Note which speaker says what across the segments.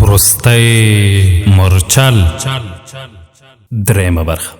Speaker 1: وروستی مورچل، درېیمه برخه.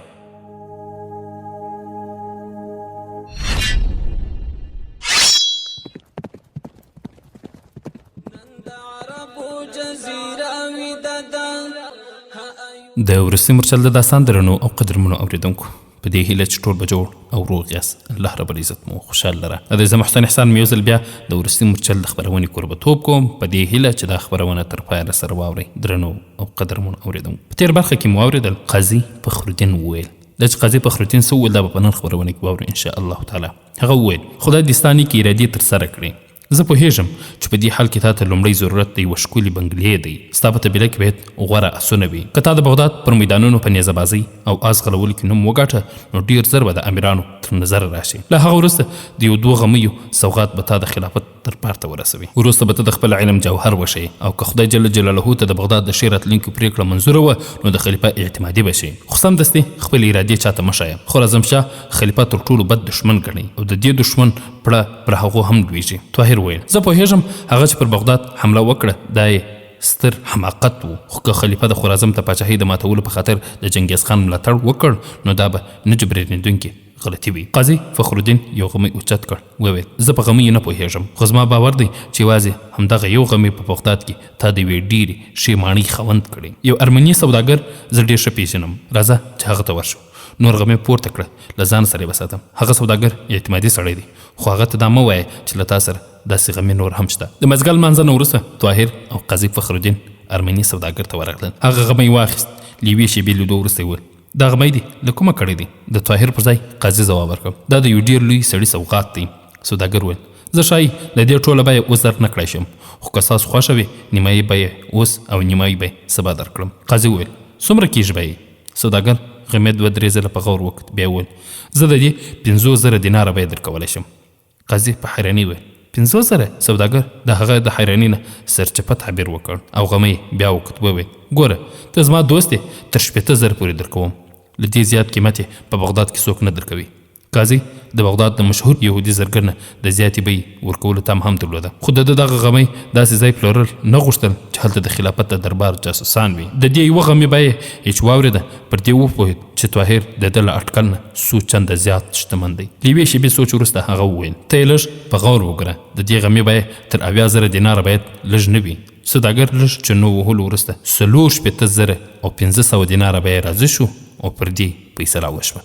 Speaker 1: د وروستي مورچل د داستان درنو او قدرمنو اوریدونکو، په دې هیله چې ټول به جوړ او روغ یاست. الله رب العزت مو خوشحال لره. د زه محسن احسان مې یو ځل بیا د وروستي مورچل د خپرونې کوربتوب کوم، په دې هیله چې دا خپرونه تر پایه سره واورئ. درنو او قدرمنو اوریدونکو، په تېره برخه کې مو واورېدل قاضي فخرالدین وویل. دا چې قاضي فخرالدین څه وویل، دا به په نن خپرونه کې واورو ان شاء الله تعالی. هغه وویل: خدای دې ستا نیکې ارادې ترسره کړي. زه پوهېږم چې په دې حال کې تا ته لومړی ضرورت د یوه ښکلي بنګلې دی. ستا په طبیله کې باید غوره اسونه وي. که تا د بغداد پر میدانونو په نیزه بازۍ او آس ځغلولو کې نوم وګاټه، نو ډېر زر به د امیرانو تر نظره راشې. له هغه وروسته د یو دوو غمیو سوغات به تا د خلافت دربار ته ورسوي. وروسته به ته د خپل علم جوهر وښیې او که خدای جل جلاله ته د بغداد د ښې راتلونکې پرېکړه منظوره وه، نو د خلیفه اعتمادي به شې. خو سمدستي خپلې ارادې چاته مه ښیه. خوارزمشاه خلیفه تر ټولو بد دښمن ګڼي او د دې دښمن پړه پر هغو هم لویږي. طاهر وویل: زه پوهیږم، هغه چې پر بغداد حمله وکړه، دا یې ستر حماقت و، خو که خلیفه د خوارزم د پاچاهۍ د ماتولو په خاطر د جنګیز خان ملاتړ وکړ، نو دا به نه جبرانیدونکې غلطي وي. قاضي فخرالدین یو غمی اوچت کړ، وویل: زه په غمیو نه پوهیږم، خو زما باور دی چې یوازې همدغه یو غمی په بغداد کې تا د یوې ډېرې ښې ماڼۍ خاوند کړي. یو ارمني سوداګر زه ډېر ښه پېژنم، راځه چې هغه ته ورشو. نور غمی پورته کړه، له ځان سره یې وساته. هغه سوداګر اعتمادي سړی دی، خو هغه ته دا مه وایه چې له تا سره داسې غمي نور هم شته. د مازدیګر لمانځه نه وروسته طاهر او قاضي فخرالدین ارمني سوداګر ته ورغلل. هغه غمی واخیست، له یوې شېبې لیدو وروسته یې وویل: دا غمی دې له کومه کړی دی؟ د طاهر پر ځای قاضي ځواب ورکړ: دا د یو ډېر لوی سړي سوغات دی. سوداګر وویل: زه ښايي د دې ټوله بیه اوس در نه کړای شم، خو که ستاسو خوښه وي، نیمایي بیه اوس او نیمایي به سبا درکړم. قاضي وویل: څومره کېږي بیه؟ سوداګر غمی دوه درې ځله په غور وکت، بیا وویل: زه د دې 50,000 دیناره بیه درکولی شم. قاضي په حیرانۍ وویل: 50,000؟ سوداګر د هغه د حیرانۍ نه سرچپه تعبیر وکړ او غمی یې بیا وکت، وویل: ګوره، ته زما دوست یې، تر 60,000 پورې درکوم، له دې زیات قیمت یې په بغداد کې څوک نه درکوي. قاضي د بغداد د مشهور یهودي زرګر نه د زیاتې بیې ورکولو تمه هم درلوده، خو د ده دغه غمی داسې ځای پلورل نه غوښتل چې هلته د خلافت د دربار جاسوسان وي. د دې یوه غمي بیه یې چې واورېده، پر دې وپوهېد چې طاهر د ده له اټکل نه څو چنده زیات شتمن دی. له یوې شېبې سوچ وروسته هغه وویل: ته یې لږ په غور وګوره، د دې غمي بیه تر 70,000 دیناره باید لږ نه وي. سوداګر لږ چنو وهلو وروسته 64,500 دیناره بیه راضي شو او پر دې فیصله وشوه.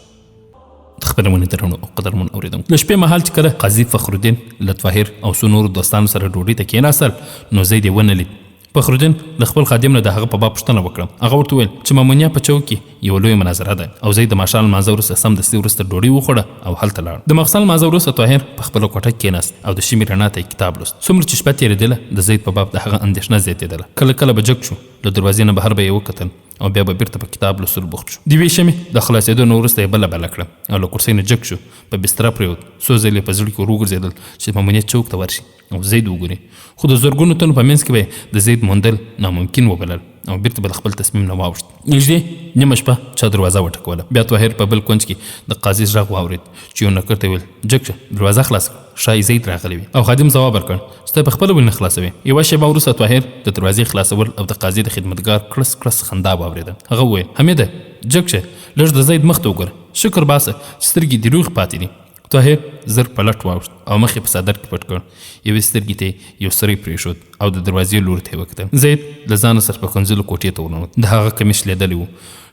Speaker 1: د خپرونې درنو او قدرمنو اورېدونکو، له شپې مهال چې کله قاضي فخرالدین له طاهر او څو نورو دوستانو سره ډوډۍ ته کېناستل، نو زید یې ونه لید. فخرالدین له خپل خادم نه د هغه په باب پوښتنه وکړه. هغه ورته وویل چې مامونیه په چوک کې یوه لویه مناظره ده او زید د ماښام لمانځه وروسته سمدستي وروسته ډوډۍ وخوړه او هلته لاړ. د ماخستن لمانځه وروسته طاهر په خپله کوټه کې کېناست او د شمې رڼا ته یې کتاب لوست. څومره چې شپه تېرېدله، د زید په باب د هغه اندېښنه زیاتېدله. کله کله به جګ شو، له دروازې نه بهر به یې وکتل او بیا به بیرته په کتاب لوستلو بوخت شو. د یوې شمې د خلاصېدو نه وروسته یې بله بله کړه او له کرسۍ نه جګ شو، په بستره پرېوت. څو ځلې یې په زړه کې وروګرځېدل چې د مامونیت چوک ته ورشي او زید وګوري، خو د زرګونو تنو په منځ کې به یې د زید موندل ناممکن وبلل او بیرته به له خپل تصمیم نه واوښت. نږدې نیمه شپه چا دروازه وټکوله. بیا طاهر په بل کونج کې د قاضي غږ واورېد چې یو نوکر ته یې وویل: جګ شه، دروازه خلاصه کړه، ښایي زید راغلی وي. او خادم ځواب ورکړ چې ته په خپله ولې نه خلاصوې؟ یوه شېبه وروسته طاهر د دروازې خلاصول او د قاضي د خدمتګار کړس کړس خندا واورېده. هغه وویل: حمیده، جګ شه، لږ د زید مخ ته وګوره، شکر باسه چې سترګې دې روغې پاتې دي. طاهر زر په لټ واوښت او مخ یې په څادر کې پټ کړ. یوې سترګې ته یې یو سری پرېښود او د دروازې لوري ته یې وکتل. زید له ځانه سره په کنځلو کوټې ته ورننوت. د هغه کمیس شلېدلی و،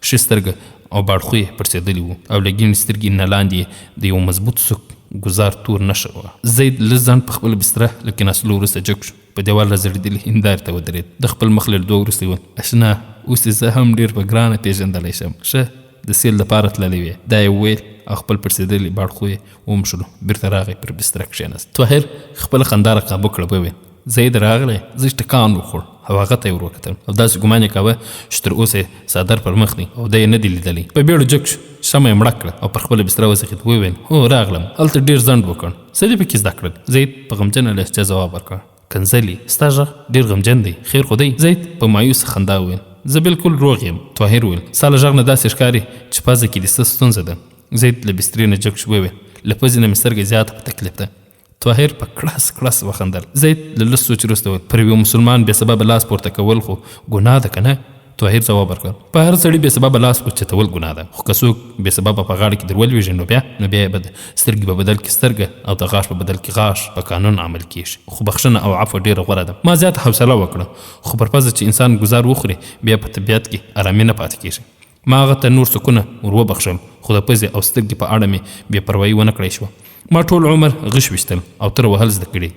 Speaker 1: ښي سترګه او باړخو یې پړسېدلي وو او له ګیڼې سترګې نه لاندې یې د یوه مضبوط سوک ګوزار تور نښه وه. زید لږ ځنډ په خپله بستره له کېناستلو وروسته جګ شو، په دېوال راځړېدلي هیندارې ته ودرېد. د خپل مخ له لیدو وروسته یې وویل: اشنا، اوس دې زه هم ډېر په ګرانه پېژندلی شم. ښه د سیل دپاره تللی وې. دا یې وویل او خپل پړسېدلی باړخو یې ومښلو، بېرته راغی پر بستره کښېناست. طاهر خپله خندا را قابو کړه، وویل: زید راغلی؟ زه ټکان وخوړ او هغه ته یې ور وکتل او داسې ګمان یې کاوه چې تر اوسه یې څادر پر مخ دی او دی یې نه دی لیدلی. په بیړه جګ شو، شمع یې مړه کړه او پر خپله بستره وځغېد. وویل: هو راغلم، هلته ډېر ځنډ وکړ، څه دې پکې زده کړل؟ زید په غمجنه لهجه ځواب ورکړ: کنځلې، ستا غږ ډېر غمجن دی، خیر خو دی؟ زید په مایوسه خندا وویل: زه بلکل روغ یم. طاهر وویل: ستا له غږ نه داسې ښکاري چې پزه کې دې څه ستونزه ده. زید له بسترې نه جګ شو، وویل: له پزې نه مې سترګه زیاته په تکلیف ده. طاهر په کړس کړس وخندل. زید له لږ سوچ وروسته وویل، پر یوه مسلمان بې سببه لاس پورته کول خو ګناه ده که نه؟ طاهر ځواب ورکړ، په هر سړي بې سببه لاس اوچتول ګناه ده، خو که څوک بې سببه په غاړه کې در ولوېږي نو بیا نو بیا یې به د سترګې په بدل کې سترګه او د غاښ په بدل کې غاښ په قانون عمل کېږي. خو بخښنه او عفوه ډېره غوره ده. ما زیاته حوصله وکړه، خو پر پزه چې انسان ګوزار وخوري بیا په طبیعت کې ارامي نه پاتې کېږي. ما هغه ته نور سوکونه ور وبخښل، خو د پزې او سترګې په اړه مې بې پروايي ونه کړای شوه. ما ټول عمر غش ویشتل او تره وهل زده کړي،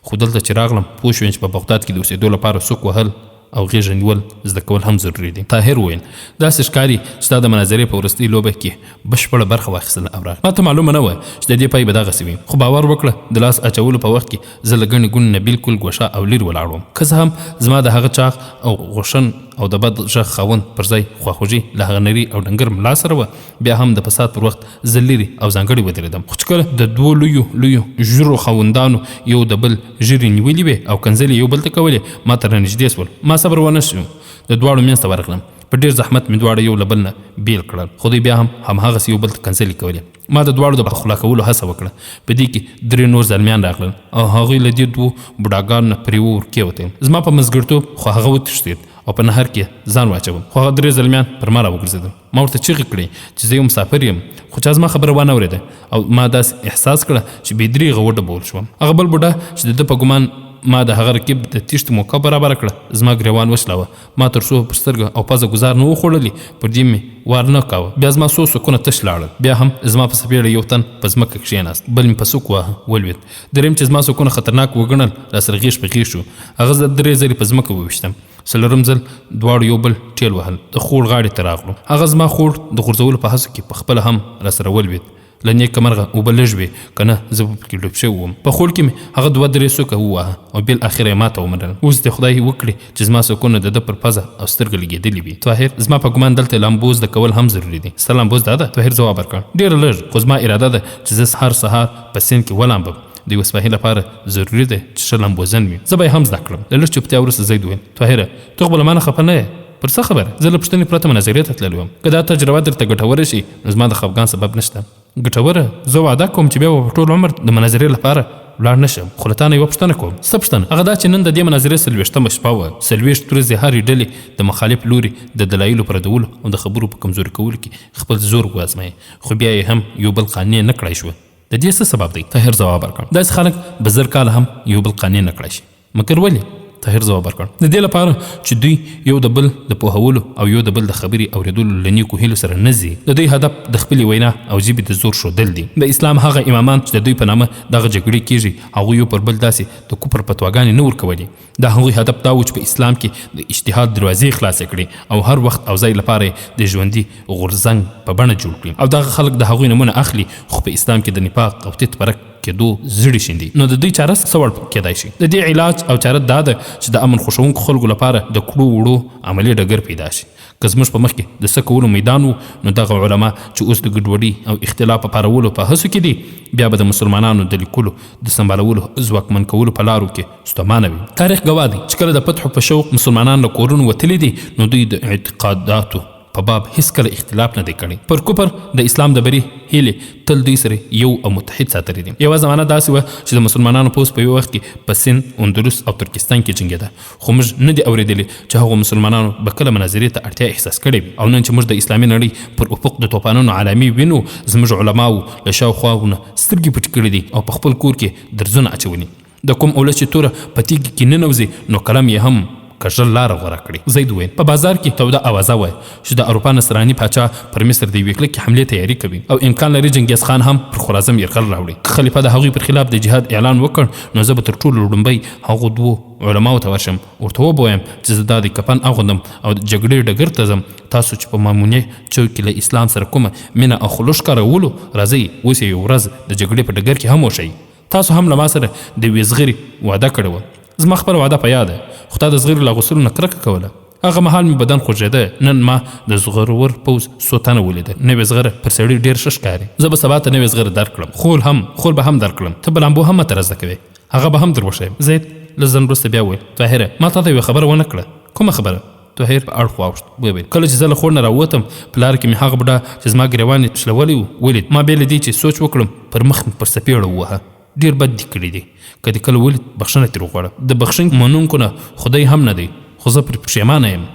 Speaker 1: خو دلته چې راغلم پوه شوم چې په بغداد کې د اوسېدو لپاره سوک وهل او غېږه نیول زده کول هم ضروري دي. طاهر وویل، داسې ښکاري چې تا د مناظرې په وروستۍ لوبه کې بشپړه برخه واخیستله او راغلې. ما ته معلومه نه وه چې د دې پای به دغسې وي، خو باور وکړه د لاس اچولو په وخت کې زه له ګڼې ګوڼې نه بلکل ګوښه او لیرې ولاړ وم. که څه هم زما د هغه چاغ او غوښن او د بد غږ خاوند پر ځای خواخوږي له هغه نري او ډنګر ملا سره وه، بیا هم د فساد پر وخت زه لیرې او ځانګړی ودرېدم. خو چې کله د دوو لویو لویو ږیرو خاوندانو یو د بل ږیرې نیولې وې او کنځلې یو بل ته کولې، ما ته رانږدې شول. ما صبر ونه شو، د دواړو منځ ته ورغلم. په ډېر زحمت مې دواړه یو له بل نه بېل کړل، خو دوی بیا هم هماغسې یو بل ته کنځلې کولې. ما د دواړو د پخلا کولو هڅه وکړه. په دې کې درې نور زلمیان راغلل او هغوی له دې دوو بوډاګانو نه پر یوه ور کېوتل. زما په منځګړتوب خو هغه وتښتېد او په نهر کې ځان واچوه، خو هغه درې زلمیان پر ما راوګرځېدل. ما ورته چیغې کړې چې زه یو مسافر یم، خو چا زما خبره وانه ورېده او ما داسې احساس کړه چې بې درېغه وډبول شوم. هغه بل بوډا چې د ده په ګمان ما د هغه رقیب د تېښتې موقع برابره کړه، زما ګرېوان وشلاوه. ما تر څو پر سترګه او پزه ګوزار نه و خوړلی، پر دې مې وار نه کاوه. بیا زما څو سوکونه تش لاړل. بیا هم زما په څپېړه یو تن په ځمکه کښېناست، بل مې په سوک واهه، ولوېد. درېیم چې زما سوکونه خطرناک وګڼل، راسره غېږ په غېږ شو. هغه زه درې ځلې په ځمکه وویشتم. څلورم ځل دواړو یو بل ټېل وهل، د خوړ غاړې ته راغلو. هغه زما خوړ د غورځولو په هڅو کې په خپله هم راسره ولوېد. له نېکه مرغه اوبه لږ وې، که نه زه به پکې ډوب شوی وم. په خوړ کې مې هغه دوه درې سوکه وواهه او بالاخره یې ماته ومنله. اوس دې خدای وکړي چې زما سوکونه د ده پر پزه او سترګه لګېدلي وي. طاهر، زما په ګمان دلته لامبو زده کول هم ضروري دي. ستا لامبو زده ده؟ طاهر ځواب ورکړ، ډېره لږ، خو زما اراده ده چې زه هر سهار په سیند کې ولامبم. د یوه سپاهي لپاره ضروري ده چې ښه لامبوزن وي. زه به یې هم زده کړم. له لږ چوپتیا وروسته زید وویل، طاهره، ته خو به له ما نه خفه نه یې؟ پر څه خبره؟ زه له پوښتنې پرته مناظرې ته تللی وم. که دا تجربه درته ګټوره شي، نو زما د خفګان سبب نشته. ګټوره؟ زه وعده کوم چې بیا به په ټول عمر د مناظرې لپاره ولاړ نه شم. خو له تا نه یوه پوښتنه کوم. څه پوښتنه؟ هغه دا چې نن د دې مناظرې څلوېښتمه شپه وه. 40 ورځې هرې ډلې د مخالف لوري د دلایلو په ردولو او د خبرو په کمزوري کولو کې خپل زور وازمایه، خو بیا یې هم یو بل قانع نه کړای شو. د دې څه سبب دی؟ طاهر ځواب ورکړ، داسې خلک به 1000 کاله هم یو بل قانع نه کړای شي. مګر ولې؟ طاهر ځواب ورکړ، د دې لپاره چې دوی یو د بل د پوهولو او یو د بل د خبرې اورېدلو له نیکو هیلو سره نه ځي. د دوی هدف د خپلې وینا او ژبې د زور ښودل دي. د اسلام هغه امامان چې د دوی په نامه دغه جګړې کېږي، هغوی یو پر بل داسې د کفر فتواګانې نه ورکولې. د هغوی هدف دا و چې په اسلام کې د اجتهاد دروازې خلاصې کړي او هر وخت او ځای لپاره یې د ژوندي غورځنګ په بڼه جوړ کړي. او دغه خلک د هغوی نومونه اخلي، خو په اسلام کې د نفاق او تیت پرک کېدو زړي شیندي. نو د دوی چاره څه وړ کېدای شي؟ د دې علاج او چاره دا ده چې د امن خوښوونکو خلکو لپاره د کړو وړو عملي ډګر پیدا شي. که زموږ په مخ کې د څه کولو میدان و، نو دغه علما چې اوس د ګډوډۍ او اختلاف په پارولو په هڅو کې دي، بیا به د مسلمانانو د لیکلو د سمبالولو ځواکمن کولو په لارو کې ستومانه وي. تاریخ ګواه دی چې کله د فتحو په شوق مسلمانان له کورونو وتلي دي، نو دوی د اعتقاداتو په باب هیڅکله اختلاف نه دی کړی. پر کفر د اسلام د بري هیلې تل دوی سره یو او متحد ساتلي دي. یوه زمانه داسې وه چې د مسلمانانو پوځ په یو وخت کې په سند، اندلس او ترکستان کې جنګېده، خو موږ نه دي اورېدلي چې هغو مسلمانانو به کله مناظرې ته اړتیا احساس کړې وي. او نن چې موږ د اسلامي نړۍ پر افق د توپانونو علامې وینو، زموږ علماوو له شاوخواو نه سترګې پټې کړې دي او په خپل کور کې درزونه اچولي. د کوم اولس چې توره په تیږې کې ننوځي، نو قلم یې هم کږه لاره غوره کړې. زید وویل، په بازار کې توده اوازه وه چې د اروپا نصراني پاچا پر مصر د یوې کلکې حملې تیاري کوي او امکان لري جنګیز خان هم پر خوارزم یرغل راوړي. که خلیفه د هغوی پر خلاف د جهاد اعلان وکړ، نو زه به تر ټولو لومړی هغو دوو علماوو ته ورشم، ورته وبه وایم چې زه دا دی کفن اغوندم او د جګړې ډګر ته ځم. تاسو چې په مامونیه چوک کې له اسلام سره کومه مینه او خلوص ښکارولو، راځئ اوس یې یوه ورځ د جګړې په ډګر کې هم وښیئ. تاسو هم له ما سره د یوې زغرې وعده کړې وه. زما خپله وعده په یاد ده، خو تا د زغرې له اغوستلو نه کرکه کوله. هغه مهال مې بدن خوږېده. نن ما د زغرور پوځ څو تنه ولیدل. نوې زغره پر سړي ډېر ښه ښکاري. زه به سبا ته نوې زغره درکړم. خول هم خول به هم درکړم. ته به لامبو هم ماته را زده کوې. هغه به هم در وښیم. زید له ځنډ وروسته بیا وویل، طاهره، ما تاته یوه خبره ونه کړه. کومه خبره؟ طاهر په اړخ واوښت، ویې ویل، کله چې زه له خور نه راووتم، په لاره کې مې هغه بوډا چې زما ګرېوان یې شلولی و، ولید. ما بې له دې چې سوچ وکړم، پر مخ مې پر څپېړه ووهه. ډېر بد دې کړي دي. که دې کله ولید، بخښنه ترې وغواړه. د بخښنې منونکو نه خدای هم نه دی، خو زه پرې پښېمانه یم.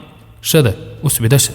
Speaker 1: ښه ده، اوس ویده شه.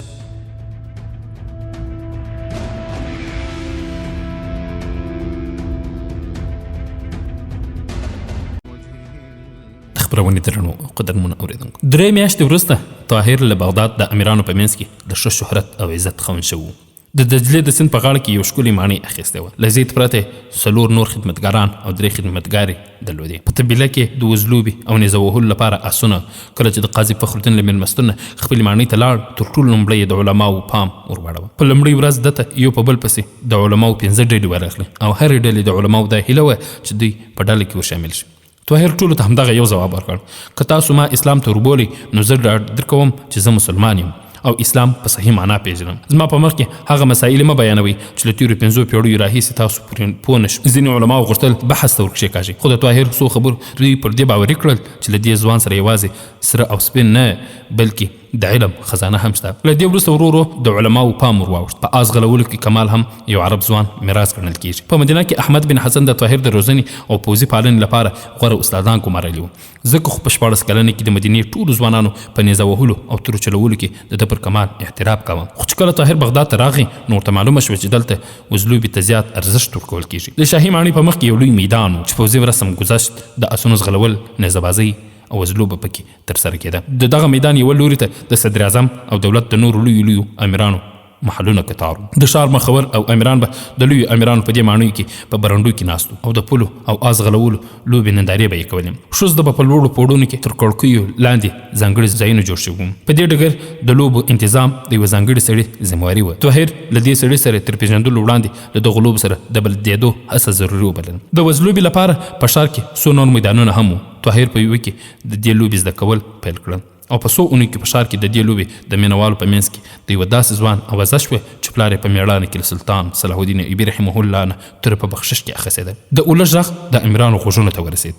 Speaker 1: د خپرونې درنو او قدرمنو اورېدونکو، درې میاشتې وروسته طاهر له بغداد د امیرانو په منځ کې د ښه شهرت او عزت خاوند شوی و. د دجلې د سیند په غاړه کې یو ښکلې ماڼۍ اخیستې وه. له زید پرته یې څلور نور خدمتګاران او درې خدمتګارې درلودې. په طبیله کې د وزلوبې او نیزه وهلو لپاره آسونه. کله چې د قاضي فخرالدین له مېلمستون نه خپلې ماڼۍ ته لاړ، تر ټولو لومړی یې د علماوو پام ور واړوه. په لومړۍ ورځ ده ته یو په بل پسې د علماوو پنځه ډلې ورغلې او هرې ډلې د علماوو دا هیله وه چې دوی په ډله کې ورشامل شي. طاهر ټولو ته همدغه یو ځواب ورکړ، که تاسو ما اسلام ته وربولئ نو زه ډاډ درکوم چې زه مسلمان یم او اسلام په صحیح معنا پېژنم. زما په مخ کې هغه مسایل مه بیانوئ چې له تېرو پنځو پېړیو راهیسې تاسو پرې پوه نه شئ. ځینې علماوو غوښتل بحث ته ورکښېکاږي، خو د طاهر څو خبرو دوی پر دې باوري کړل چې له دې ځوان سره یوازې سره او سپین نه، بلکې د علم خزانه هم شته. له دې وروسته ورو ورو د علماوو پام ور واوښت. په آس ځغلولو کې کمال هم یو عرب ځوان میراث ګڼل کېږي. په مدینه کې احمد بن حسن د طاهر د روزنې او پوځي پالنې لپاره غوره استادان ګمارلي وو، ځکه خو په 16 کلنۍ کې د مدینې ټولو ځوانانو په نیزه وهلو او تورو چلولو کې د ده پر کمال اعتراف کاوه. خو چې کله طاهر بغداد ته راغی نو ورته معلومه شوه چې دلته وزلوبې ته زیات ارزښت ورکول کېږي. د شاهي ماڼۍ په مخ کې یو لوی میدان و چې پوځي رسم ګذشت، د اسونو ځغلول، نیزه بازۍ او وزلوبه پکې ترسره کېده. د دغه میدان یوه لوري ته د صدراعظم او دولت د نورو لویو لویو امیرانو محلونه کتار وو. د ښار مخور او امیران به د لویو امیرانو په دې ماڼیو کې په برنډو کې ناست وو او د پولو او آس ځغلولو لوبې نندارې به یې کولې. ښځو به په لوړو پوړونو کې تر کړکیو لاندې ځانګړي ځایونه جوړ شوي وو. په دې ډګر د لوبو انتظام د یوه ځانګړي سړي ذمه واري وه. طاهر له دې سړي سره تر پېژندلو وړاندې له دغو لوبو سره د بلدېدو هڅه ضروري وبلله. د وزلوبې لپاره په ښار کې څو نور میدانونه هم وو. طاهر په یوه کې د دې لوبې زده کول پیل کړل او په څو اونیو کې په ښار کې د دې لوبې د مینه والو په منځ کې د یوه داسې ځوان اوازه شوه چې پلار یې په مېړانه کې له سلطان صلاح الدین ایوبي رحمه الله نه توره په بخشش کې اخیستې ده. د اولس ږغ د امیرانو غوږونو ته ورسېد.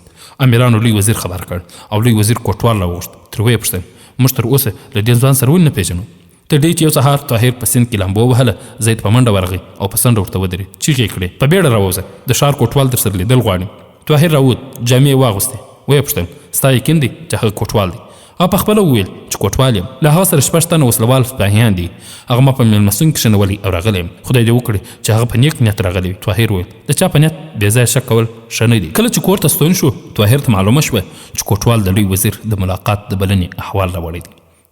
Speaker 1: امیرانو لوی وزیر خبر کړ او لوی وزیر کوټوال راوغوښت. ترې ویې پوښتل، موږ تر اوسه له دې ځوان سره ولې نه پېژنو؟ تر دې چې یو سهار طاهر په سیند کې لامبو وهله، زید په منډه ورغی او په څنډه ورته ودرېد، چیغې یې کړې، په بېړه راووځه، د ښار کوټوال درسره لیدل غواړي. طاهر راووت، جامې یې واغوستې، ویې پوښتل، ستا یقین دی چې هغه کوټوال دی؟ هغه په خپله وویل چې کوټوال یم، له هغه سره شپږ تنه وسله وال سپاهیان دي، هغه ما په مېلمستون کې کښېنولی او راغلی یم، خدای دې وکړي چې هغه په نېک نیت راغلی وي. طاهر وویل، د چا په نیت بې ځایه شک کول ښه نه دي. کله چې کور ته ستون شو، طاهر ته معلومه شوه چې کوټوال د لوی وزیر د ملاقات د بلنې احوال راوړی دی.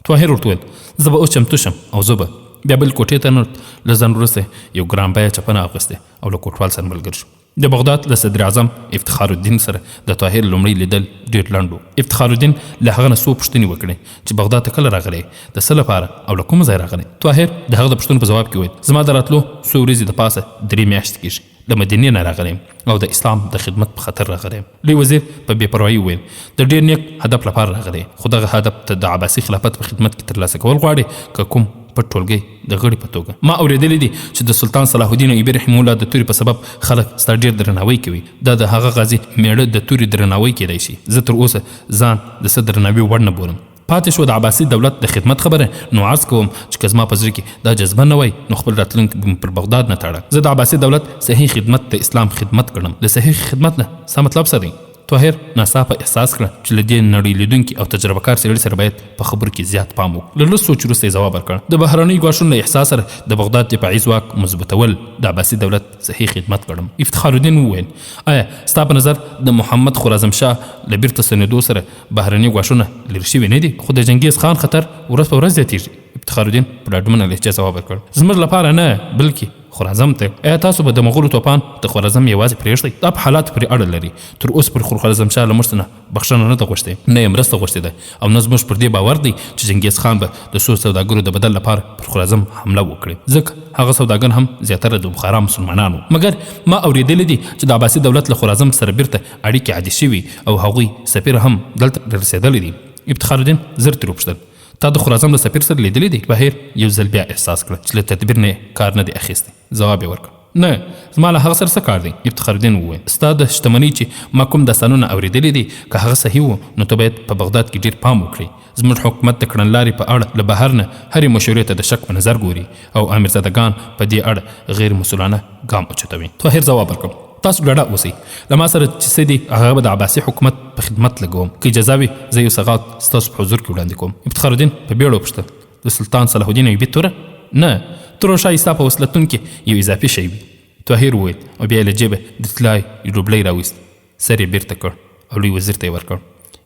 Speaker 1: طاهر ورته وویل، زه به اوس چمتو شم او زه به بیا بل کوټې ته ننوت. له ځنډ وروسته یې یو ګران بیه چپنه اغوستې او له کوټوال سره ملګری شو. د بغداد له صدراعظم افتخار الدین سره د طاهر لومړی لیدل ډېر لنډ و. افتخار الدین له هغه نه څو پوښتنې وکړې چې بغداد ته کله راغلی، د څه لپاره او له کومه ځایه راغلی. طاهر د هغه د پوښتنو په ځواب کې وویل، زما د راتلو څو ورځې د پاسه درې میاشتې کېږي. له مدینې نه راغلی یم او د اسلام د خدمت په خاطر راغلی یم. لوی وزیر په بې پروایي وویل، د ډېر نیک هدف لپاره راغلی یې، خو دغه هدف ته د عباسي خلافت په خدمت کې ترلاسه کول غواړې که کوم پټ ټولګی د غړي په توګه؟ ما اورېدلي دي چې د سلطان صلاح الدین ایوبي رحمه الله د تورې په سبب خلک ستا ډېر درناوی کوي، دا د هغه غازي مېړه د تورې درناوی کېدای شي، زه تر اوسه ځان د څه درناوي وړ نه بولم. پاتې شوه د عباسي دولت د خدمت خبره، نو عرض کوم چې که زما په زړه کې دا جذبه نه وای نو خپل راتلونکی به مې پر بغداد نه تاړه. زه د عباسي دولت صحیح خدمت د اسلام خدمت ګڼم. له صحیح خدمت نه ستا مطلب څه دی؟ طاهر ناڅاپه احساس کړه چې له دې نړۍ لیدونکي او تجربه کار سړي سره باید په خبرو کې زیات پام وکړو. له لږ سوچ وروسته یې ځواب ورکړ، د بهرنیو ګواښونو له احساس سره د بغداد دفاعي ځواک مضبوطول د عباسي دولت صحیح خدمت ګڼم. افتخار الدین وویل، آیا ستا په نظر د محمد خوارزم شاه له بیرته ستنېدو سره بهرني ګواښونه لرې شوي نه دي، خو د جنګیز خان خطر ورځ په ورځ زیاتیږي. افتخار الدین په ډاډمنه لهجه ځواب ورکړ، زموږ لپاره نه، بلکې خوارزم ته. ایا تاسو به د مغولو توپان د خوارزم یوازې پرېږدئ؟ دا په حالاتو پورې اړه لري. تر اوسه پورې خو خوارزم شاه له موږ څخه بخښنه نه ده غوښتې، نه یې مرسته غوښتې ده او نه زموږ پر دې باور دی چې جنګیز خان به د څو سوداګرو د بدل لپاره پر خوارزم حمله وکړي، ځکه هغه سوداګر هم زیاتره د بخارا مسلمانان وو. مګر ما اورېدلي دي چې د عباسي دولت له خوارزم سره بیرته اړیکې عادي شوي او هغوی سفیر هم دلته رارسېدلی دی. افتخار الدین زر ترې وپوښتل، تا د خوارزم له سفیر سره لیدلي دي؟ بهیر یو ځل بیا احساس کړه چې له تدبیر نه یې کار نه دی اخیستی، ځواب یې ورکړ، نه، زما له هغه سره څه کار دی؟ افتخار الدین وویل، ستا د شتمنۍ چې ما کوم داستانونه اورېدلي دي، که هغه صحیح وو نو ته باید په بغداد کې ډېر پام وکړې. زموږ حکومت د کړنلارې په اړه له بهر نه هرې مشورې ته د شک په نظر ګوري او امیرزاده ګان په دې اړه غیر مسؤلانه ګام اوچتوي. طاهر ځواب ورکړ. تاسو ډاډه اوسئ، له ما سره چې څه دي هغه به د عباسي حکومت په خدمت لګوم. که اجازه وي زه یو سوغات ستاسو په حضور کې وړاندې کوم. افتخار الدین په بیړه وپوښتل، د سلطان صلاح الدین ایوبي توره؟ نه، توره ښایي ستا په وصلتون کې یو اضافي شی وي. طاهر وویل او بیا یې له جیبه د طلای ډوبلی راویست، سر یې بیرته کړ او لوی وزیر ته یې ورکړ.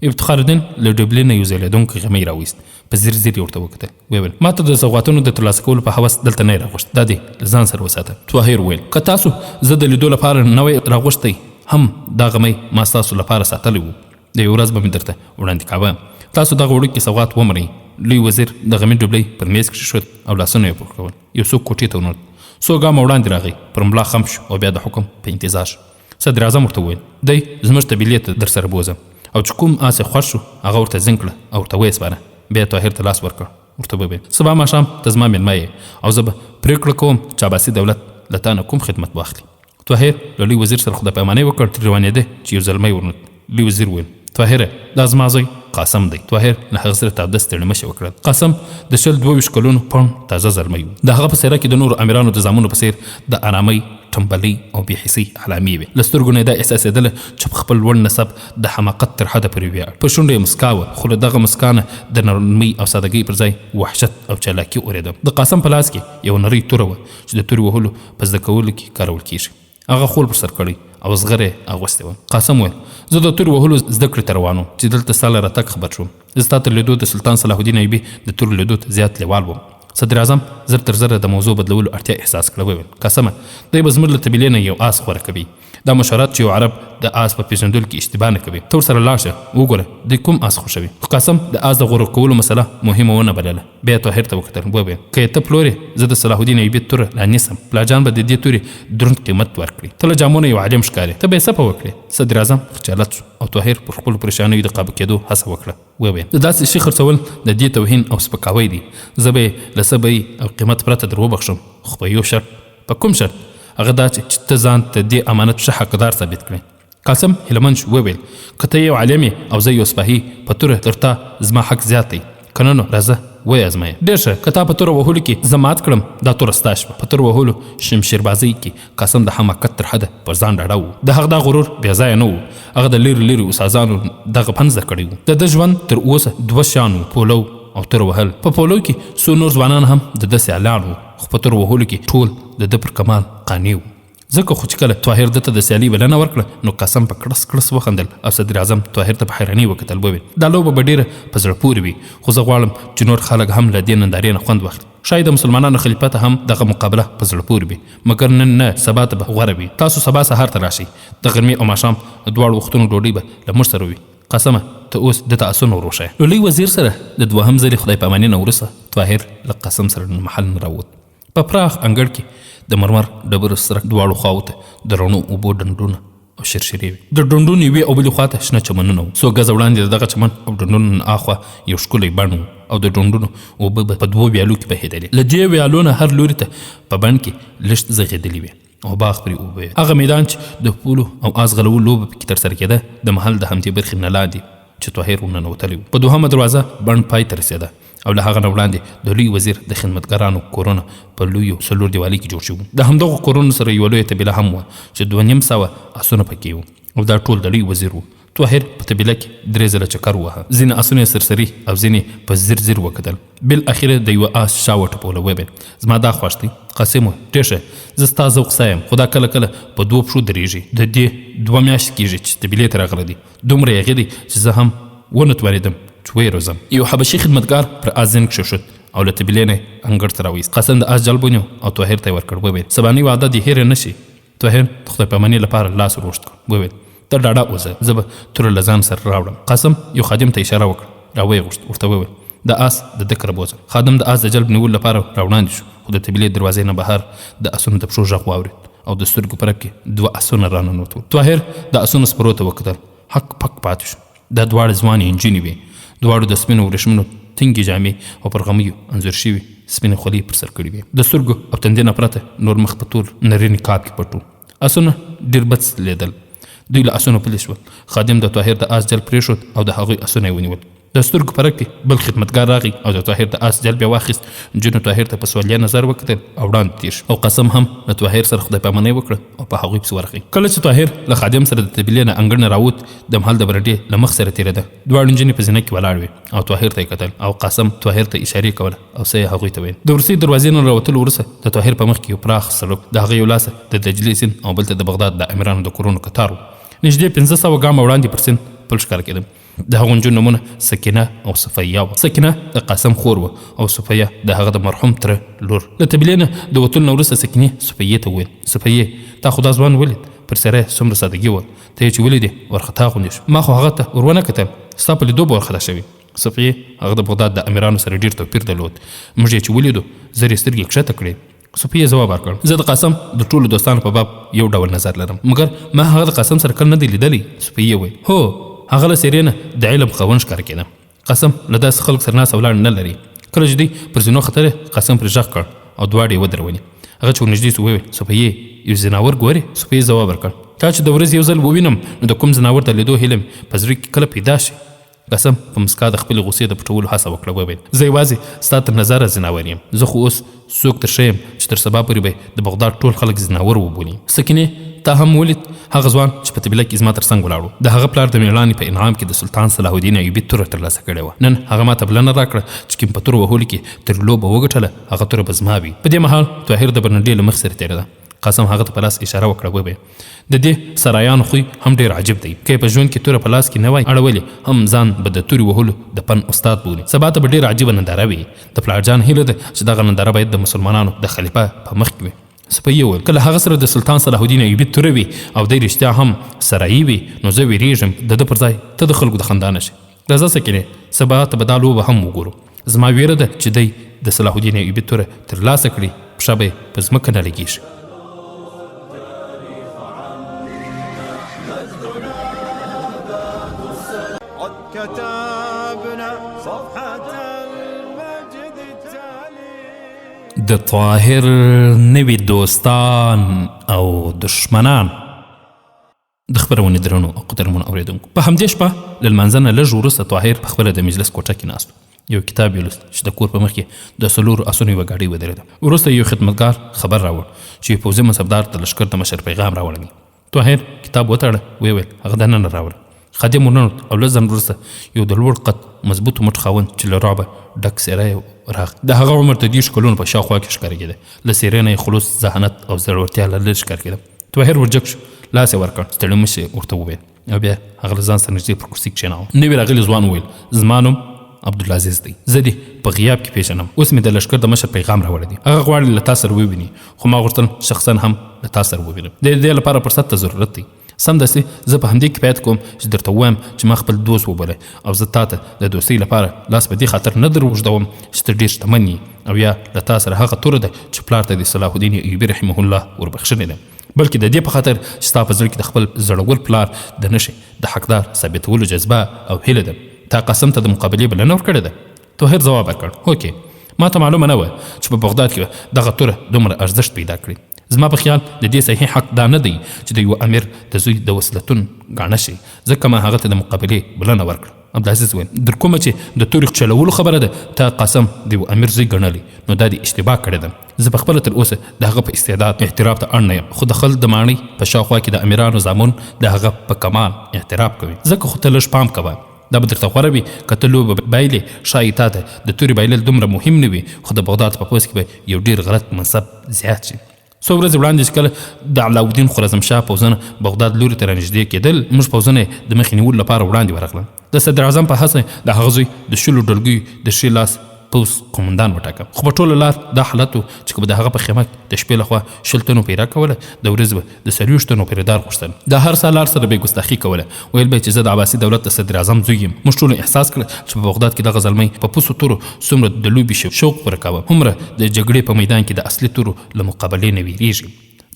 Speaker 1: افتخار الدین له ډوبلي نه یو ځلېدونکی غمی راویست، په ځیر ځیر یې ورته وکتل، ویې ویل، ما ته د سوغاتونو د ترلاسه کولو په هوس دلته نه یې راغوښت، دا دې له ځان سره وساته. طاهر وویل، که تاسو زه د لیدو لپاره نه وای راغوښتی هم دا غمی ما ستاسو لپاره ساتلی و، د یوه ورځ به مې درته وړاندې کاوه. تاسو دغه وړوکی سوغات ومنئ. لوی وزیر د غمي ډوبلی پر میز کښېښود او لاسونه یې پورته کول. یو څوک کوټې ته ورننوت، څو ګامه وړاندې راغی، پر ملا خم شو او بیا د حکم په انتظار شو. صدراعظم ورته وویل، دی زموږ طبیلې ته درسره بوځه او چې کوم آس یې خوښ شو هغه ورته زین کړه او ورته ویې سپاره. بیا یې طاهر ته لاس ورکړ، ورته ویې ویل، سبا ماښام ته زما مېلمه یې او زه به پرېکړه کوم چې عباسي دولت له تا نه کوم خدمت واخلي. طاهر له لوی وزیر سره خدای پاماني وکړ، ترې روانېده چې یو زلمی ورنوت. لوی وزیر وویل، طاهره دا زما زوی قاسم دی. طاهر له هغه سره تاوده ستړي مشي وکړل. قاسم د 20 22 کلونو پڼ تازه زلمی و. د هغه په څېره کې د نورو امیرانو د زامنو په څېر د ارامۍ، ټنبلۍ او بې حسۍ علامې وې. له سترګو نه یې دا احساسېدله چې په خپل لوړ نسب د حماقت تر حده پورې ویاړ. په شونډو یې مسکا وه، خو له دغه مسکا نه د نرمۍ او سادګۍ پر ځای وحشت او چالاکي اورېده. د قاسم په لاس کې یوه نرۍ توره وه چې د تورې وهلو په زده کولو کې کارول کېږي. هغه خول پر سر کړی او زغره یې اغوستې وه. قاسم وویل، زه د تورې وهلو زده کړې ته روان وم چې دلته ستا له راتګ خبر شوم. زه ستا تر لیدو د سلطان صلاح الدین ایوبي د تورو لیدو ته زیات لېوال وم. صدراعظم زر تر زره د موضوع بدلولو اړتیا احساس کړه، وویل، قاسمه دی به زموږ له طبیلې نه یو آس غوره کوي. دا مشورت چې یو عرب د آس په پېژندلو کې اشتباه نه کوي. ته ورسره لاړ شه وګوره دی کوم آس خوښوي. خو قاسم د آس د غوره کولو مسله مهمه ونه بلله. بیا یې طاهر ته وکتل، وویل، که یې ته پلورې زه د صلاح الدین ایوبي توره لا نیسم. پلارجان به د دې تورې دروند قیمت ورکړي. ته له جامو نه یو عالم ښکارې، ته به یې څه په وکړې؟ صدراعظم خجالت شو او طاهر پر خپلو پرېشانیو د قابو کېدو هڅه وکړه، وویل، د داسې شي خرڅول د دې توهین او سپکاوی دی. زه به یې له څه بیې او قیمت پرته در وبخښم، خو په یو شرط. په کوم شرط؟ هغه دا چې ته ځان ته دې امانت ښه حقدار ثابت کړې. قاسم هیله من شو، وویل، که ته یو عالم یې او زه یو سپاهي، په توره تر تا زما حق زیات دی، که نه نو راځه ویې ازمایه. ډېر ښه، که تا په توره وهلو کې زه مات کړم، دا توره ستا شوه. په توره وهلو شمشیربازۍ کې قاسم د حماقت تر حده پر ځان ډاډه و. د هغه دا غرور بې ځایه نه و. هغه د لرې لرې استادانو دغه فن زده کړی و. د ده ژوند تر اوسه دوه شیان وو، پولو او توره وهل. په پولو کې څو نور ځوانان هم د ده سیالان وو، خو په توره وهلو کې ټول د ده پر کمال قانع وو. ځکه خو چې کله طاهر ده ته د سیالۍ بلنه ورکړه نو قاسم په کړس کړس وخندل او صدراعظم طاهر ته په حیرانۍ وکتل، وویل، دا لوبه به ډېره په زړه پورې وي، خو زه غواړم چې نور خلک هم له دې نندارې نه خوند واخلي. ښایي د مسلمانانو خلیفه ته هم دغه مقابله په زړه پورې وي، مګر نن نه، سبا ته به غوره وي. تاسو سبا سهار ته راشئ، د غرمې او ماښام د دواړو وختونو ډوډۍ به له موږ سره وي. قاسمه ته اوس ده ته آسونه ور وښیه. له لوی وزیر سره د دوهم ځلې خدای پاماني نه وروسته طاهر له قاسم سره له محل نه راووت. په پراخ انګړ کې د مرمر ډبرو سرک دواړو خواوو ته د رڼو اوبو ډنډونه او شرشرې وې. د ډنډونو یوې او بلې خوا ته شنه چمنونه وو. څو ګزه وړاندې د دغه چمن او ډنډونو نه اخوا یو ښکلی بڼ و او د ډنډونو اوبه به په دوو ویالو کې بهېدلې. له دې ویالو نه هر لوري ته په بڼ کې لښتې ځغېدلې وې او باغ پرې اوبه وې. هغه میدان چې د پولو او آس ځغلولو لوبه پکې ترسره کېده د محل د همدې برخې نه لاندې چې طاهر ورننوتلی و. په دوهمه دروازه بڼ پای ته رسېده او له هغه نه وړاندې د لوی وزیر د خدمتګارانو کورونه په لویو څلور دیوالۍ کې جوړ شوي وو. د همدغو کورونو سره یوه لویه طبیله هم وه چې 250 اسونه پکې وو او دا ټول د لوی وزیر وو. طاهر په طبیله کې درې ځله چکر وواهه. ځینې اسونه یې سرسري او ځینې په ځیر ځیر وکتل. بالاخره د یوه آس شا وټپوله، ویې ویل، زما دا خوښ دی. قاسم وویل، ډېر ښه، زه ستا ذوق ستایم، خو دا کله کله په دوو پښو درېږي. د دې دوه میاشتې کېږي چې طبیلې ته راغلی دی. دومره یاغي دی چې زه هم ونه توانېدم چې ویې روزم. یو حبشي خدمتګار پر آس زین کښېښود او له طبیلې نه یې انګړ ته راوایست. قاسم د آس جلب ونیو او طاهر ته یې ورکړ، وویل، سبانۍ وعده دې هېره نه شي. طاهر د خدای پاماني لپاره لاس ور اوږد کړ، وویل، ته ډاډه اوسه، زه به توره له ځان سره راوړم. قاسم یو خادم ته اشاره وکړه، راویې غوښت، ورته وویل، د آس د ده کره بوځه. خادم د آس د جلب نیولو لپاره راوړاندې شو، خو د طبیلې دروازې نه بهر د آسونو د پښو غږ واورېد او د سترګو په رپ کې دوه آسونه راننوتل. طاهر د آسونو سپرو ته وکتل، هک پک پاتې شو. دا دواړه ځوانې نجونې وې. دواړو د سپینو ورېښمونو تنګې جامې او پر غمیو انځور شوې سپینې خولۍ پر سر کړې وې. د سترګو او تندې نه پرته نور مخ په تور نري نقاب کې پټ و. آسونه ډېر بد ځلېدل. دوی له آسونو پلي شول. خادم د طاهر د آس جل پرېښود او د هغوی آسونه یې ونیول. د سترګو په رپ کې بل خدمتګار راغی او د طاهر د آس جلب یې واخیست. نجونو طاهر ته په سوالیه نظر وکتل او وړاندې تېر شو او قاسم هم له طاهر سره خدای پامانۍ وکړه او په هغوی پسې ورغی. کله چې طاهر له خادم سره د طبیلې نه انګړ نه راووت، د محل د برنډې له مخ سره تېرېده. دواړې نجونې په زینه کې ولاړې وې او طاهر ته یې کتل او قاسم طاهر ته اشارې کوله او څه یې هغوی ته ویل. د وروستۍ دروازې نه راوتلو وروسته د طاهر په مخ کې یو پراخ سړک، د هغه یو لاس ته د دجلې سیند او بل ته د بغداد د امیرانو د کورونو کتار و. نږدې 500 ګامه وړاندې پر سیند پل ښکاره کېده. د هغو نجونو نومونه سکینه او صفیه وه. سکینه د قاسم خور وه او صفیه د هغه د مرحوم تره لور. له طبیلې نه د وتلو نه وروسته سکینې صفیې ته وویل، صفیې، تا خو دا ځوان ولید، پر څېره یې څومره سادګي وه، ته یې چې ولیدې وارخطا غوندې شو. ما خو هغه ته ور ونه کتل، ستا په لیدو به وارخطا شوې. صفیې، هغه د بغداد د امیرانو سره ډېر توپیر درلود. موږ یې چې ولیدو، زر یې سترګې کښته کړې. صفیې ځواب ورکړ، زه د قاسم د ټولو دوستانو په باب یو ډول نظر لرم، مګر ما هغه د قاسم سره کله نه دی لیدلی. صفیې وویل، هو، هغه له څېرې نه د علم خاوند ښکاره کېده. قاسم له داسې خلکو سره ناسته ولاړه نه لري. کله چې دوی پر زینو ختلې، قاسم پرې غږ کړ او دواړې یې ودرولې. هغه چې ورنږدې شو، وویل، صفیې، یو ځناور ګورې؟ صفیې ځواب ورکړ، تا چې د ورځې یو ځل ووینم، نو د کوم ځناور د لیدو هیله مې په زړه کې کله پیدا شي. قسم په مسکا د خپلې غوسې د پټولو هڅه وکړه، وویل، زه یوازې ستا تر نظره ځناور یم. زه خو اوس څوک در ښیم چې تر سبا پورې به یې د بغداد ټول خلک ځناور وبولي. سکینې، تا هم ولید؟ هغه ځوان چې په طبیله کې زما تر څنګ ولاړ و، د هغه پلار د مېړانې په انعام کې د سلطان صلاح الدین ایوبي توره ترلاسه کړې وه. نن هغه ماته بلنه راکړه چې که مې په تورو وهلو کې ترې لوبه وګټله، هغه توره به زما وي. په دې مهال طاهر د برنډې له مخ سره تېرېده. قاسم هغه ته په لاس اشاره وکړه، وویل، د دې سرایانو خوی هم ډېر عجیب دی. که یې په ژوند کې توره په لاس کې نه وای اړولې، هم ځان به د تورې وهلو د فن استاد بولي. سبا ته به ډېره عجیبه ننداره وي. د پلار جان هیله ده چې دغه ننداره باید د مسلمانانو د خلیفه په مخ کې وي. سپي وویل، که له هغه سره د سلطان صلاح الدین ایوبي توره وي او دی رښتیا هم سرایي وي، نو زه وېرېږم د ده پر ځای ته د خلکو د خندا نه شې. راځه سکینې، سبا ته به دا لوبه هم وګورو. زما ویره ده چې دی د صلاح الدین ایوبي توره تر لاسه کړي، پښه به یې په ځمکه نه لګیږي. د طاهر نوي دوستان او دښمنان. د خپرونې درنو او قدرمنو اورېدونکو، په همدې شپه له لمانځه نه لږ وروسته طاهر په خپله د مجلس کوټه کې ناست و، یو کتاب یې لوست چې د کور په مخ کې د څلورو اسونو یوه ګاډۍ ودرېده. وروسته یو خدمتګار خبر راوړ چې یو پوځي منصبدار د لښکر د مشر پیغام راوړی دی. طاهر کتاب وتاړه، ویې ویل، هغه دننه راوړه. خادم ورننوت او لږ ځنډ وروسته یو د لوړ قد مضبوط مټ خاوند چې له رعبه ډک څېره یې راغی. د هغه عمر د 30 کلونو په شاوخوا کې ښکاره کېده. له څېرې نه یې خلوص، ذهانت او زړورتیا له لرې ښکاره کېده. طاهر ورجګ شو، لاس یې ورکړ، ستړي مه شي ورته وویل او بیا هغه له ځان سره نږدې پر کرسي کښېناوه. نوي راغلي ځوان وویل، زما نوم عبدالعزیز دی، زه دې په غیاب کې پېژنم، اوس مې د لښکر د مشر پیغام راوړی دی، هغه غواړي له تا سره وویني، خو ما غوښتل شخصا هم له تا سره ووینم، د دې لپاره فرصت ته ضرورت دی. سمدستي زه په همدې کفایت کوم چې درته ووایم چې ما خپل دوست وبوله او زه تا ته د دوستۍ لپاره لاس په دې خاطر نه در اوږدوم چې ته ډېر شتمن یې او یا له تا سره هغه توره ده چې پلار ته دې صلاح الدین ایوبي رحمه الله وربخښلې ده، بلکې د دې په خاطر چې ستا په زړه کې د خپل زړور پلار د نښې د حقدار ثابتولو جذبه او هیله ده. تا قاسم ته د مقابلې بلنه ورکړې ده؟ طاهر ځواب ورکړ، هوکې، ما ته معلومه نه وه چې په بغداد کې به دغه توره دومره ارزښت پیدا کړي. زما په خیال د دې صحیح حق دا نه دی چې د یوه امیر د زوی د وصلتون ګاڼه شي، ځکه ما هغه ته د مقابلې بلنه ورکړه. عبدالعزیز وویل، در کومه چې د تورې چلولو خبره ده، تا قاسم د یوه امیر زوی ګڼلی، نو دا دې اشتباه کړې ده. زه په خپله تر اوسه د هغه په استعداد اعتراف ته اړ نه یم، خو د خلد د ماڼۍ په شاوخوا کې د امیرانو زامن د هغه په کمال اعتراف کوي، ځکه خو ته لږ پام کوه. دا به درته غوره وي که ته لوبه بایلې، ښايي تا ته د تورې بایلل دومره مهم نه وي، خو د بغداد په پوځ کې به یو ډېر غلط منصب زیات شي. څو ورځې وړاندې چې کله د علاوالدین خوارزمشاه پوځونه بغداد لوري ته رانږدې کېدل، موږ پوځونه یې د مخې نیولو لپاره وړاندې ورغلل. د صدراعظم په هڅه د هغه زوی د شلو ډلګیو د ښي لاس پوځ قومندان وټاکه. خو په ټوله لار دا حالت و چې که به د هغه په خیمه کې د شپې لخوا 20 تنو پیره کوله، د ورځې به د 40 تنو پیردار غوښتل. د هر سالار سره به یې ګستاخي کوله، ویل به یې چې زه د عباسي دولت د صدراعظم زوی یم. موږ ټولو احساس کړه چې په بغداد کې دغه زلمی په پوسو تورو څومره د لوبې شوق پوره کاوه، هومره د جګړې په میدان کې د اصلي تورو له مقابلې نه ویریږي.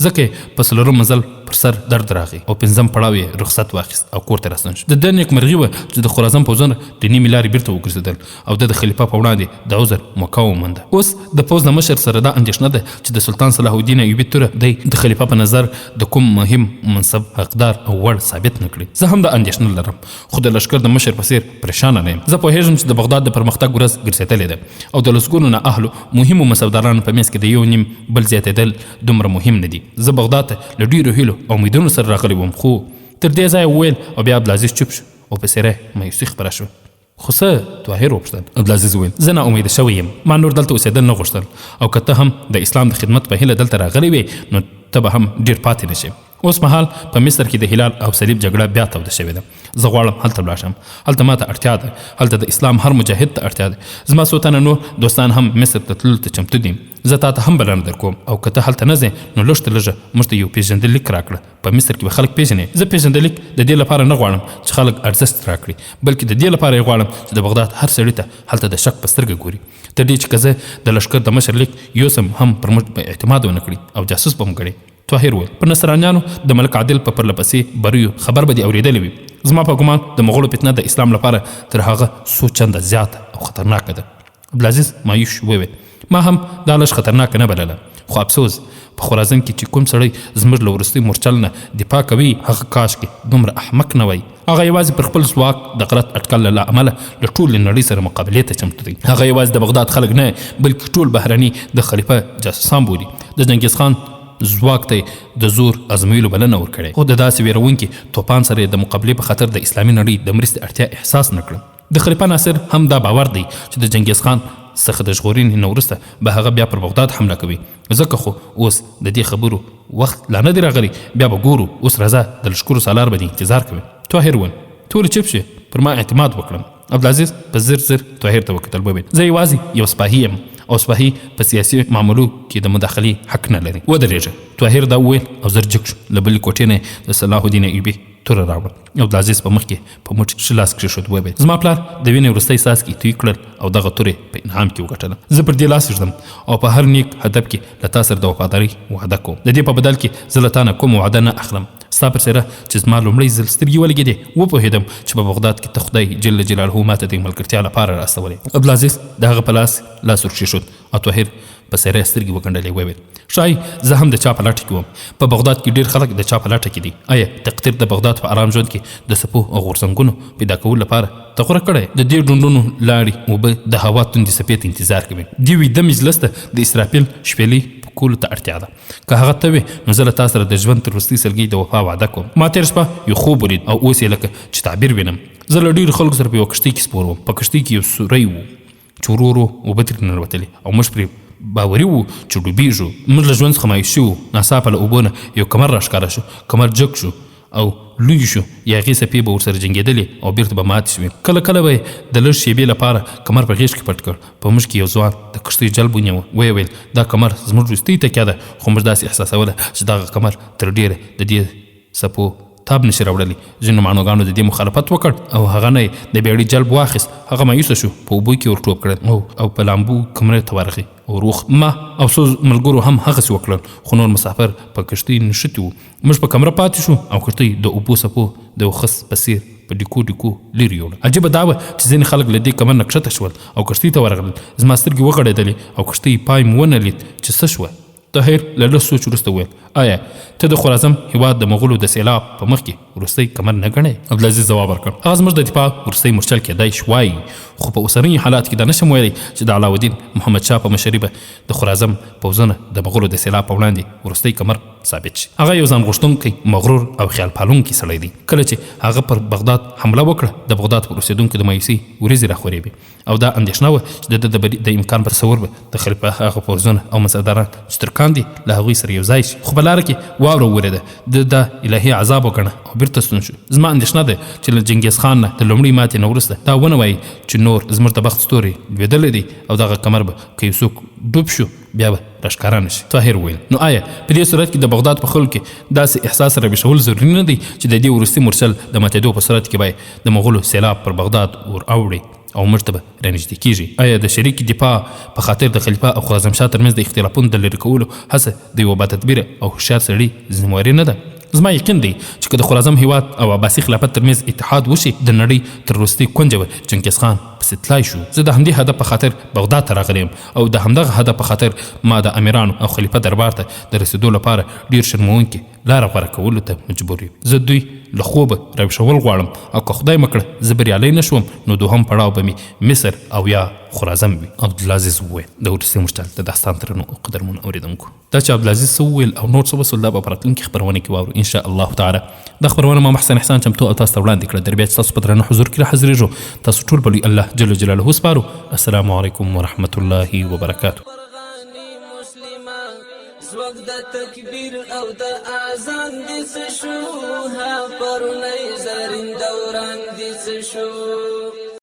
Speaker 1: ځکه یې په څلورم منزل پر سر درد راغی او پنځم پړاو یې رخصت واخیست او کور ته راستون شو. د ده نیکمرغي وه چې د خوارزم پوځونه د نیمې لارې بیرته وګرځېدل او ده د خلیفه په وړاندې د عذر موقع ومونده. اوس د پوځ له مشر سره دا اندېښنه ده چې د سلطان صلاح الدین ایوبي توره دی د خلیفه په نظر د کوم مهم منصب حقدار او وړ ثابت نه کړي. زه هم دا اندېښنه لرم، خو د لښکر د مشر په څېر پرېشانه نه یم. زه پوهېږم چې د بغداد د پرمختګ ورځ ګرځېدلې ده او د لسګونو نااهلو مهمو منصبدارانو په منځ کې د یو نیم بل زیاتېدل دومره مهم نه دي. زه بغداد ته له ډېرو هیلو او امیدونو سره راغلی وم، خو. تر دې ځایه وویل او بیا عبدالعزیز چوپ شو او په څېره یې مایوسي خپره شوه. خو څه؟ طاهر وپوښتل. عبدالعزیز وویل، زه نا امیده شوی یم، ما نور دلته اوسېدل نه غوښتل او که ته هم د اسلام د خدمت په هیله دلته راغلی وې نو ته به هم ډېر پاتې نه شې. اوس مهال په مصر کې د هلال او صلیب جګړه بیا توده شوې ده. زه غواړم هلته ولاړ شم. هلته ماته اړتیا ده. هلته د اسلام هر مجاهد ته اړتیا ده. زما څو تنه نور دوستان هم مصر ته تللو ته چمتو دي. زه تاته هم بلنه درکوم او که ته هلته نه ځې نو لږ تر لږه موږ ته یو پېژندلیک راکړه. په مصر کې به خلک پېژنې. زه پېژندلیک د دې لپاره نه غواړم چې خلک ارزښت راکړي، بلکې د دې لپاره یې غواړم چې د بغداد هر سړي ته هلته د شک په سترګه ګوري. تر دې چې که زه د لښکر د مشر لیک یوسم هم پر موږ به اعتماد ونه کړي او جاسوس به مو ګڼي. طاهر وویل، پر نصرانیانو د ملک عادل په پرله پسې بریو خبر به دې اورېدلې وي. زما په ګمان د مغولو فتنه د اسلام لپاره تر هغه څو چنده زیاته او خطرناکه ده. عبدالعزیز مایوش وویل، ما هم دا لږ خطرناکه نه بلله، خو افسوس په خوارزم کې چې کوم سړی زموږ له وروستي مورچل نه دفاع کوي هغه کاشکې دومره احمق نه وای. هغه یوازې پر خپل ځواک د غلط اټکل له امله له ټولې نړۍ سره مقابلې ته چمتو دی. هغه یوازې د بغداد خلک نه بلکې ټول بهرني د خلیفه جاسوسان بولي. د جنګیز خان ځواک ته یې د زور ازمویلو بلنه ورکړې، خو د داسې ویرونکي توپان سره یې د مقابلې په خاطر د اسلامي نړۍ د مرستې اړتیا احساس نه کړه. د خلیفه ناصر هم دا باور دی چې د جنګیز خان څخه د ژغورنې نه وروسته به هغه بیا پر بغداد حمله کوي، ځکه خو اوس د دې خبرو وخت لا نه دی راغلی، بیا به ګورو، اوس راځه د لښکرو سالار به دې انتظار کوي. طاهر وویل، ته ولې چپ شوې، پر ما اعتماد وکړه. عبدالعزیز په ځیر ځیر طاهر ته وکتل، وویل، زه یوازې یو سپاهي یم او سپاهي په سیاسي معاملو کې د مداخلې حق نه لري. ودرېږه. طاهر دا وویل او زر جګ شو، له بلې کوټې نه یې د صلاح الدین ایوبي توره راوړه. عبدالعزیز په مخ کې په موټ ښي لاس کښېښود، وویل، زما پلار د وینې وروستی څاڅکی توی کړل او دغه توره یې په انعام کې وګټله. زه پر دې لاس ږدم او په هر نیک هدف کې له تا سره د وفادارۍ وعده کوم. د دې په بدل کې زه له تا نه کومه وعده نه اخلم. ستا پر څېره چې زما لومړی ځل سترګې ولګېدې، وپوهېدم چې په بغداد کې ته خدای جل جلاله ماته د ملګرتیا لپاره را استولی. عبدالعزیز د هغه په لاس لاس ورکښېښود او طاهر په څېره یې سترګې وګنډلې، وویل، ښایي زه هم د چا په لټه کې وم. په بغداد کې ډېر خلک د چا په لټه کې دي. ایا تقدیر د بغداد په ارام ژوند کې د څپو او غورځنګونو پیدا کولو لپاره ته غوره کړی؟ د دې ډنډونو لاړې اوبه د هوا توندې څپې ته انتظار کوي. دې ویده مجلس ته د اسرافیل شپېلۍ پکولو ته اړتیا ده. که هغه ته وې نو زه له تا سره د ژوند تر وروستۍ سلګۍ د وفا وعده کوم. ما تېره شپه یو خوب ولید او اوس یې لکه چې تعبیر وینم. زه له ډېرو خلکو سره په یوه کښتۍ کې سپور وم. په کښتۍ کې یو سوری و. چې ورو ورو اوبه ترې ننوتلې او موږ پرې باوري وو چې ډوبېږو. موږ له ژوند څخه مایوس شوي وو. ناڅاپه له اوبو نه یو کمر راښکاره شو. کمر جګ شو او لوی شو. یاغي څپې به ورسره جنګېدلې او بېرته به ماتې شوې. کله کله به یې د لږ شېبې لپاره کمر په غېږ کې پټ کړ. په موږ کې یو ځوان د کښتۍ جلب ونیوه. ویې ویل، دا کمر زموږ وروستۍ تکیه ده، خو موږ داسې احساسوله چې دغه کمر تر ډېره د دې څپو تاب نشي راوړلی. ځینو ماڼوګانو د دې مخالفت وکړ او هغه نه یې د بیړۍ جلب واخیست. هغه مایوسه شو، په اوبو کې ور ټوپ کړل او په لامبو کمرې ته ورغی او ور وخوت. ما او څو ملګرو هم هغسې وکړل، خو نور مسافر په کښتۍ نښتي وو. موږ په کمره پاتې شو او کښتۍ د اوبو څپو د یو خس په څېر په ډیکو ډیکو لرې یوړه. عجیبه دا وه چې ځینې خلک له دې کمر نه کښته شول او کښتۍ ته ورغلل. زما سترګې وغړېدلې او کښتۍ پای مو ونه لید چې څه شوه. طاهر له لږ سوچ وروسته وویل، آیا ته د خوارزم هیواد د مغولو د سیلاب په مخ کې وروستی کمر نه ګڼې؟ عبدالعزیز ځواب ورکړ، هغه زموږ د دفاع وروستی مورچل کیدای شوای، خو په اوسنیو حالاتو کې دا نشم ویلی چې د علاوالدین محمد شاه په مشري به د خوارزم پوځونه د مغولو د سیلاب په وړاندې وروستی کمر ثابت شي. هغه یو ځان غوښتونکی، مغرور او خیال پالونکی سړی دی. کله چې هغه پر بغداد حمله وکړه، د بغداد پر اوسیدونکو د مایوسۍ وریځې راخورې وې. او دا اندېښنه وه چې د ده د بري د امکان په تصور به د خلیفه هغه پوځونه او منصبداران چې ترکان دي له هغوی سره یو ځای شي. خو په لاره کې واوره وورېده، ده دا الهي عذاب وګڼه او بیرته ستون شو. زما اندېښنه ده چې له جنګیز خان نه د لومړۍ ماتې نه وروسته دا ونه وایي چې نور زموږ د بخت ستوری لوېدلی دی او دغه کمر به که یو څوک ډوب شو بیا به راښکاره نه شي. طاهر وویل، نو آیا په دې صورت کې د بغداد په خلکو کې داسې احساس راویښول ضروري نه دی چې د دې وروستي مورچل د ماتېدو په صورت کې به د مغولو سیلاب پر بغداد ور اوړي او موږ ته به رانږدې کیږي؟ آیا د شریکې دفاع په خاطر د خلیفه او خوارزمشاه ترمنځ د اختلافونو د لرې کولو هڅه د یوه باتدبیره او هوښیار سړي ذمه واري نه ده؟ زما یقین دی چې که د خورازم هیواد او عباسي خلافت ترمنځ اتحاد وشي، د نړۍ تر وروستۍ کونجه به چنګیز خان پسې تلای شو. زه د همدې هدف په خاطر بغداد ته راغلی یم او د همدغه هدف په خاطر ما د امیرانو او خلیفه دربار ته د رسیدو لپاره ډیر شرموونکې لاره غوره کولو ته مجبور یم. زه دوی له خوبه راویښول غواړم او که خدای مه کړه زه بریالی نه شوم نو دوهم پړاو به مې مصر او یا خرازم وي. عبدالعزیز وویل. د وروستي مورچل د داستان درنو او قدرمنو اورېدونکو! دا چې عبدالعزیز څه وویل او نور څه وسول دا به په راتلونکې خپرونه کې واورو ان شاء الله تعالی. دا خپرونه ما محسن احسان چمتو او تاسو ته وړاندې کړه. در بیا چې ستاسو په درانه حضور کې راحاضرېږو تاسو ټول په لوی الله جل جلاله سپارو. السلام علیکم ورحمة الله وبرکاته.
Speaker 2: ځواک د تکبیر او د اذان دې څه شو، ها پرونی زرین دوران دې څه شو؟